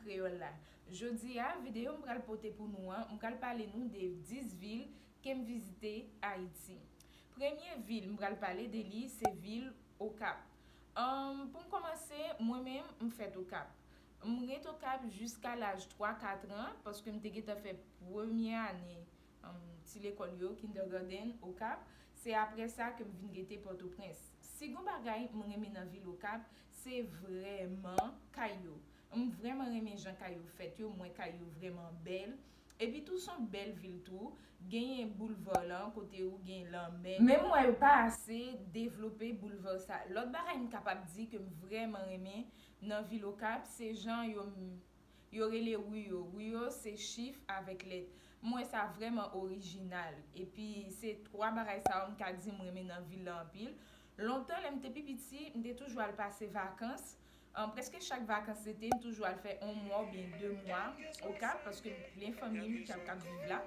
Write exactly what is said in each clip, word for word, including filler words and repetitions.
Kreyòl la. Jodi a, videyo m pral pote pou nou an, m pral pale nou de dis vil ke m vizite Ayiti. Premye vil m pral pale de li, se vil Okap. Anm, pou m kòmanse, mwen menm, m fèt Okap. M ret Okap jiska laj twa, kat an, paske m te gentan fè premye ane, anm, ti lekòl yo, kindergarten, Okap. Se apre sa ke m vin rete Pòtoprens. Si gon bagay m renmen nan vil Okap, se vrèman kay yo. M vrèman renmen jan kay yo fèt yo, m wè kay yo vrèman bèl. Epi tou, se yon bèl vil tou. Genyen boulva lan, kote ou gen lanmè. Men m wè yo pa ase devlope boulva sa. Lòt bagay m kapab di ke m vrèman renmen nan vil Okap, se jan yo, yo rele ri yo. Ri yo, se chif avèk lèt. M wè sa vrèman orijinal. Epi, se twa bagay sa yo m ka di m renmen nan vil la anpil. Lontan, lè m te pi piti, m te toujou al pase vakans. An, prèske chak vakans ete, m toujou al fè yon mwa oubyen de mwa Okap, paske m gen fanmi m k ap, k ap viv la.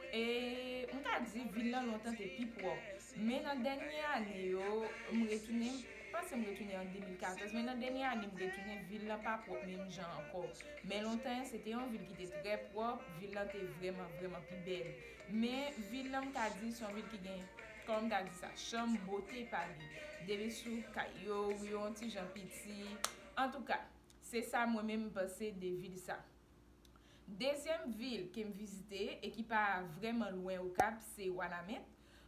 E m ka di, vil lan lontan te pi pwòp. Men nan dènye ane yo, m retounen, m panse m retounen an de mil katòz, men nan dènye ane m retounen, vil lan pa pwòp menm jan ankò. Men lontan, se te yon vil ki te trè pwòp, vil lan te vrèman, vrèman pi bèl. Men vil lan, m ka di, se yon vil ki gen, kòman m ta di sa, cham bote pa li. Depi sou kay yo, ri yo yon ti jan piti. Antouka, se sa mwen menm m panse de vil sa. Dezyèm vil ke m vizite e ki pa vrèman lwen Okap, se Wanament.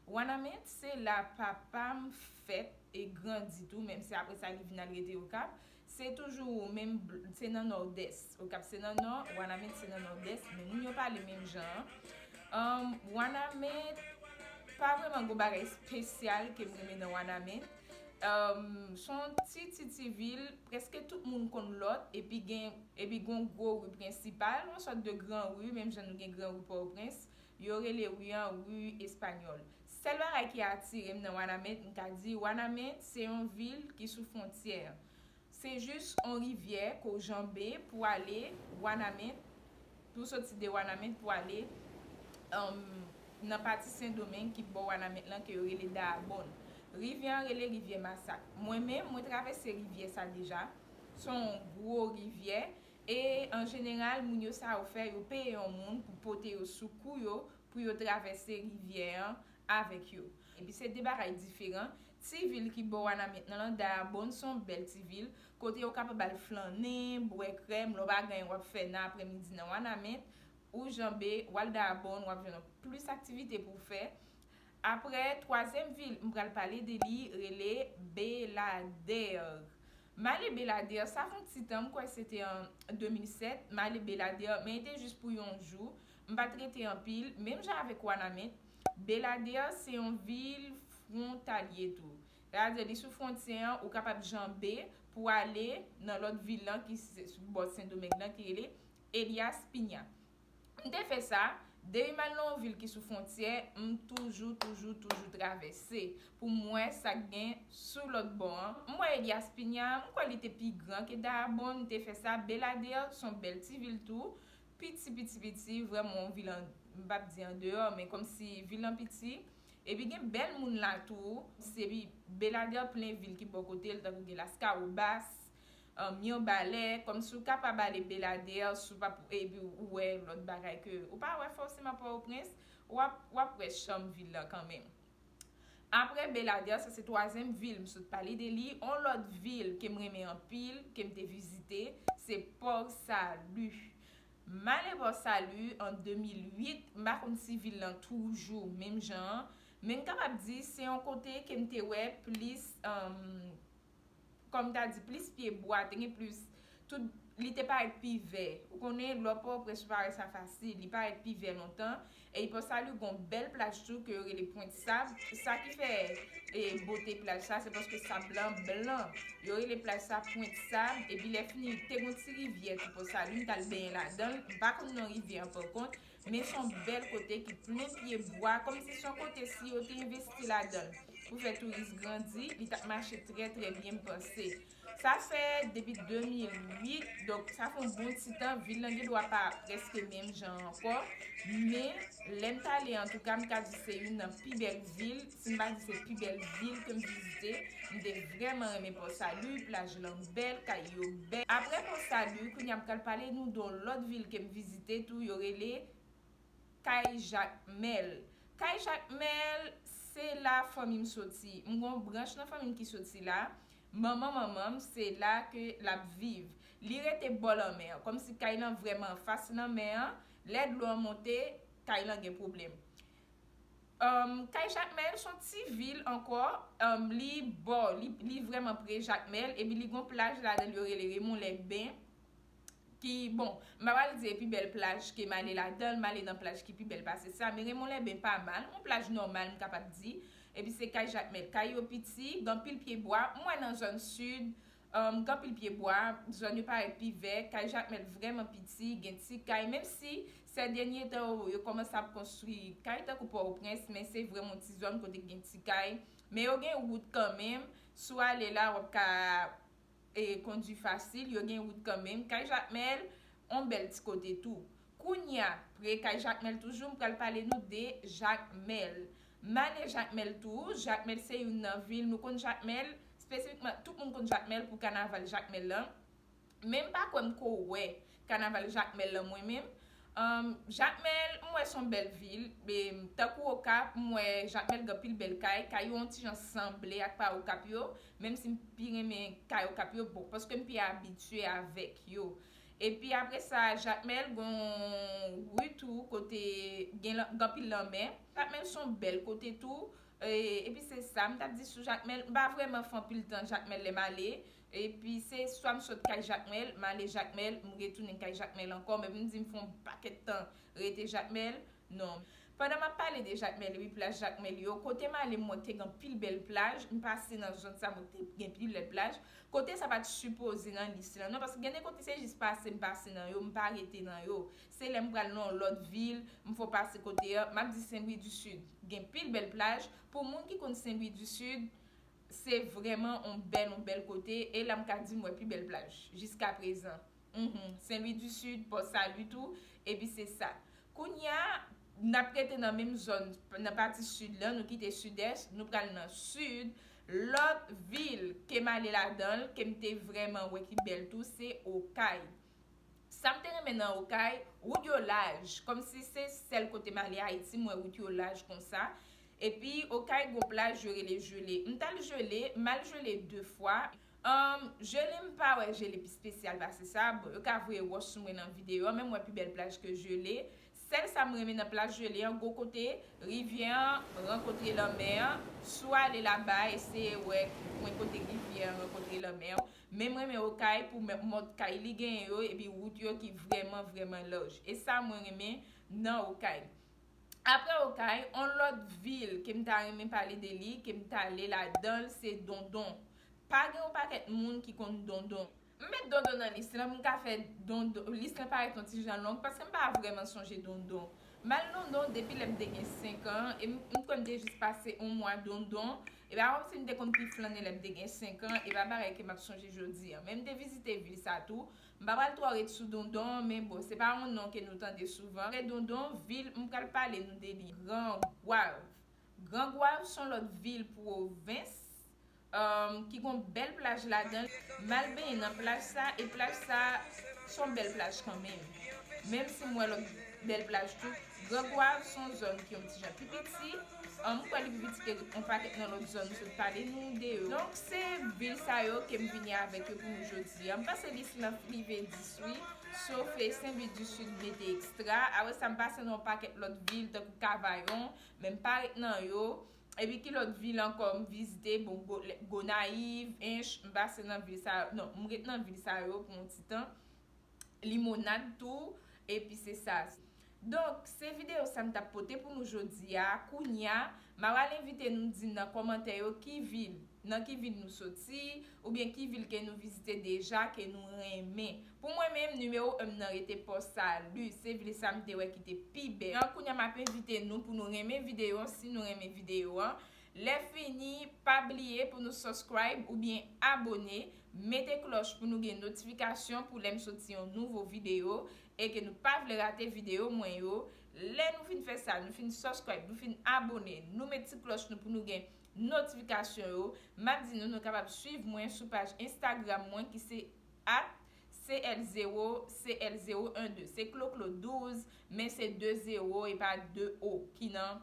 Wanament, se la papa m fèt e grandi tou, menm si apre sa li vin al rete Okap. Se toujou menm, se nan Nòdès. Okap se nan Nò, Wanament se nan Nòdès, men moun yo pale menm jan an. Anm, Wanament, pa vrèman gon bagay espesyal ke m renmen nan Wanament. Anm, se yon ti, ti, ti vil, prèske tout moun konn lòt, epi gen, epi gon gwo ri prensipal, yon sòt de gran ri, menm jan nou gen gran ri Pòtoprens, yo rele ri an ri Espanyòl. Sèl bagay ki atire m nan Wanament, m ka di, Wanament se yon vil ki sou fwontyè. Se jis yon rivyè ke w janbe pou ale Wanament, pou soti de Wanament pou ale, anm, nan pati Sendomeng ki bò Wanament lan ke yo rele Dayabòn. Rivyè an rele Rivyè Masak. Mwen menm, mwen travèse rivyè sa deja. Se yon gwo rivyè. E an jeneral, moun yo sa yo fè, yo peye yon moun pou pote yo sou kou yo, pou yo travèse rivyè an avèk yo. Epi se de bagay diferan. Ti vil ki bò Wanament nan, Dayabòn se yon bèl ti vil, kote ou kapab al flannen, bwè krèm, lè w pa gen anyen w ap fè nan aprèmidi nan Wanament, ou janbe, w al Dayabòn, w ap jwenn plis aktivite pou w fè. Apre, twazyèm vil m pral pale de li rele Beladè. M ale Beladè, sa fè yon ti tan, m kwè se te an de mil sèt, m ale Beladè, men e te jis pou yon jou. M pa t rete anpil, menm jan avèk Wanament, Beladè se yon vil fwontalye tou. Sètadi, li sou fwontyè an, ou kapab janbe pou ale nan lòt vil lan ki se sou bò Sendomeng lan ki rele Elías Piña. M te fè sa, depi m al nan yon vil ki sou fwontyè, m toujou, toujou, toujou travèse pou m wè sa k gen sou lòt bò an. M wè Elías Piña, m kwè li te pi gran ke Dayabòn, m te fè sa. Beladè se yon bèl ti vil tou, piti, piti, piti, vrèman yon vil an, m p ap di andeyò, men kòmsi vil lan piti. Epi gen bèl moun la tou, se pi Beladè plen vil ki bò kote l, tankou gen Laskawobas, anm, Mibalè, kòmsi w kapab ale Beladè, si w pa pou, epi w wè lòt bagay ke ou pa wè fòseman Pòtoprens, w ap, w ap wè cham vil lan kanmenm. Apre Beladè, sa se twazyèm vil m sot pale de li. On lòt vil ke m renmen anpil, ke m te vizite, se Pòsali. M ale Pòsali an de mil uit, m pa konn si vil lan toujou menm jan an, men m kapab di se yon kote ke m te wè plis, anm, kòm ta di, plis pye bwa, te gen plis, tout, li te parèt pi vè. Ou konnen, lè w Pòtoprens ou pa wè sa fasil, li parèt pi vè lontan. E Pòsali gon bèl plaj tou ke yo rele Pwent Sab. Sa ki fè, e, bote plaj sa, se paske sab lan blan. Yo rele plaj sa Pwent Sab, epi lè fini, te gon ti rivyè tou Pòsali, m t al benyen ladan l. M pa konn non rivyè an pa kont, men se yon bèl kote ki plen pye bwa, kòmsi se yon kote si yo te envesti ladan l, pou fè touris grandi, li t ap mache trè, trè byen, m panse. Sa fè depi de mil uit, donk sa fè yon bon ti tan, vil lan gen dwa pa prèske menm jan ankò, men lè m t ale, antouka, m ka di se youn nan pi bèl vil, si m pa di se pi bèl vil ke m vizite. M te vrèman renmen Port Salut, plaj lan bèl, kay yo bèl. Apre Port Salut, kounye a m pral pale nou de yon lòt vil ke m vizite tou, yo rele Kay Jakmèl. Kay Jakmèl, se la fanmi m soti. M gon branch nan fanmi m ki soti la. Manman manman m, se la ke l ap viv. Li rete bò lanmè an, kòmsi kay lan vrèman anfas lanmè an. Lè dlo an monte, kay lan gen pwoblèm. Um, Kay Jakmèl se yon ti vil ankò. Um, li bò, li, li vrèman pre Jakmèl, epi li gon plaj ladan l yo rele Raymond Les Bains. Ki, bon, m pa pral di e pi bèl plaj ke m ale ladan l, m ale nan plaj ki pi bèl pase sa, men Raymond Les Bains pa mal, yon plaj nòmal, m kapab di. Epi se Kay Jakmèl, kay yo piti, gen anpil pye bwa, m wè nan zòn sid, um, gen anpil pye bwa, zòn yo parèt pi vè, Kay Jakmèl vrèman piti, gen ti kay, menm si sè dènye tan yo, yo kòmanse ap konstwi kay tankou Pòtoprens, men se vrèman yon ti zòn kote gen ti kay, men yo gen wout kanmenm, si w ale la, w ap ka e kondwi fasil, yo gen wout kanmenm. Kay Jakmèl, on bèl ti kote tou. Kounya, pre Kay Jakmèl toujou, m pral pale nou de Jakmèl. M ale Jakmèl tou, Jakmèl se youn nan vil, nou konn Jakmèl, espesifikman, tout moun konn Jakmèl pou kanaval Jakmèl lan. Men m pa kwè m ko wè kanaval Jakmèl lan mwen menm. Um, Jakmèl, m wè se yon bèl vil. E, tankou Okap, m wè Jakmèl gen anpil bèl kay. Kay yo yon ti jan sanble ak pa Okap yo, menm si m pi renmen kay Okap yo, bon, paske m pi abitye avèk yo. Epi apre sa, Jakmèl gon ri tou kote gen lan-, gen anpil lanmè. Jakmèl se yon bèl kote tou. E, epi se sa, m t ap di sou Jakmèl, m pa vrèman fè anpil tan Jakmèl lè m ale. Epi se swa m sot kay Jakmèl, m ale Jakmèl, m retounen kay Jakmèl ankò, men pou m di m fè yon pakèt tan rete Jakmèl, non. Pandan m ap pale de Jakmèl epi plaj Jakmèl yo, kote m ale m wè te gen anpil bèl plaj, m pase nan zòn sa m wè te gen pil bèl plaj. Kote sa pa t sipoze nan lis lan, non, paske gen de kote se jis pase m pase nan yo, m pa rete nan yo. Se lè m pral nan yon lòt vil, m fè w pase kote a, m ap di Senlwi di Sid. Gen pil bèl plaj. Pou moun ki konn Senlwi di Sid, se vrèman yon bèl, yon bèl kote. E la m ka di m wè pi bèl plaj jiska prezan. Mhm. Senlwi di Sid, Port Salut tou, epi se sa. Kounya, n ap rete nan menm zòn, nan pati sid lan, nou kite sidès, nou pral nan sid. Lòt vil ke m ale ladan l, ke m te vrèman wè ki bèl tou, se Okay. Sa m te renmen nan Okay, wout yo laj, kòmsi se sèl kote m ale Ayiti, m wè wout yo laj konsa. Epi Okay gon plaj yo rele Gelée. M t al Gelée, m al Gelée de fwa. Um, Gelée m pa wè Gelée pi espesyal pase sa. Bon, yo ka voye wòch sou mwen nan videyo an, men m wè pi bèl plaj ke Gelée. Sèl sa m renmen nan plaj Gelée an, gon kote rivyè an rankontre lanmè an. Si w ale laba, eseye wè pwen kote rivyè an rankontre lanmè an. Men m renmen Okay pou mè-, mòd kay li genyen yo, epi wout yo ki vrèman, vrèman laj. E sa mwen renmen nan Okay. Apre Okay, on lòt vil ke m ta renmen pale de li, ke m t ale ladan l, se Dondon. Pa gen yon pakèt moun ki konn Dondon. M met Dondon nan lis lan, m ka fè Dondon, lis lan parèt yon ti jan long, paske m pa vrèman sonje Dondon. M al Dondon depi lè m te gen senk an, e m, m kwè m te jis pase yon mwa Dondon. E pa kòmsi m te konn pi flannen lè m te gen senk an, e pa bagay ke m ap sonje jodi a. Men m te vizite vil sa tou. M pa pral twò ret sou Dondon, men bon, se pa yon non ke nou tande souvan. Apre Dondon, vil, m pral pale nou de li, Gran Gwav. Gran Gwav se yon lòt vil pwovens, um, ki gon bèl plaj ladan l. M al benyen nan plaj sa, e plaj sa se yon bèl plaj kanmenm. Menm si m wè lòt bèl plaj tou, Gran Gwav se yon zòn ki yon ti jan pi piti. Um, m kwè li pi piti ke yon pakèt nan lòt zòn m sot pale nou de yo. Donk, se vil sa yo ke m vini avèk yo pou nou jodi a. M panse lis lan rive dis wi, sof Senlwi di Sid mete ekstra. Apre sa, m pase nan yon pakèt lòt vil, tankou Kavayon, men m pa ret nan yo. Epi ki lòt vil ankò m vizite? Bon, Go-, Gonayiv, Ench, m pase nan vil sa yo. Non, m ret nan vil sa yo pou yon ti tan. Limonad tou, epi se sa. Donk, se videyo sa m t ap pote pou nou jodi a. Kounya, m a pral envite nou di m nan kòmantè yo ki vil, nan ki vil nou soti, oubyen ki vil ke nou vizite deja, ke nou renmen. Pou mwen menm, nimewo en m nan rete Port Salut. Se vil sa m te wè ki te pi bèl. Kounya, m ap envite nou pou nou renmen videyo an, si nou renmen videyo an. Lè fini, pa bliye pou nou subscribe oubyen abòne, mete klòch pou nou gen notifikasyon pou lè m soti yon nouvo videyo e ke nou pa vle rate videyo mwen yo. Lè nou fin fè sa, nou fin subscribe, nou fin abòne, nou met ti klòch nou pou nou gen notifikasyon yo. M ap di nou, nou kapab swiv mwen sou paj Instagram mwen ki se at C L zero C L zero un deux. Se Kloklo douz, men se de zewo e pa de o ki nan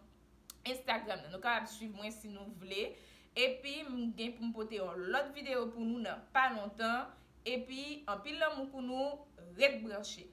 Instagram nan. Nou kapab swiv mwen si nou vle. Epi m gen pou m pote yon lòt videyo pou nou nan pa lontan. Epi anpil lanmou pou nou, ret branche.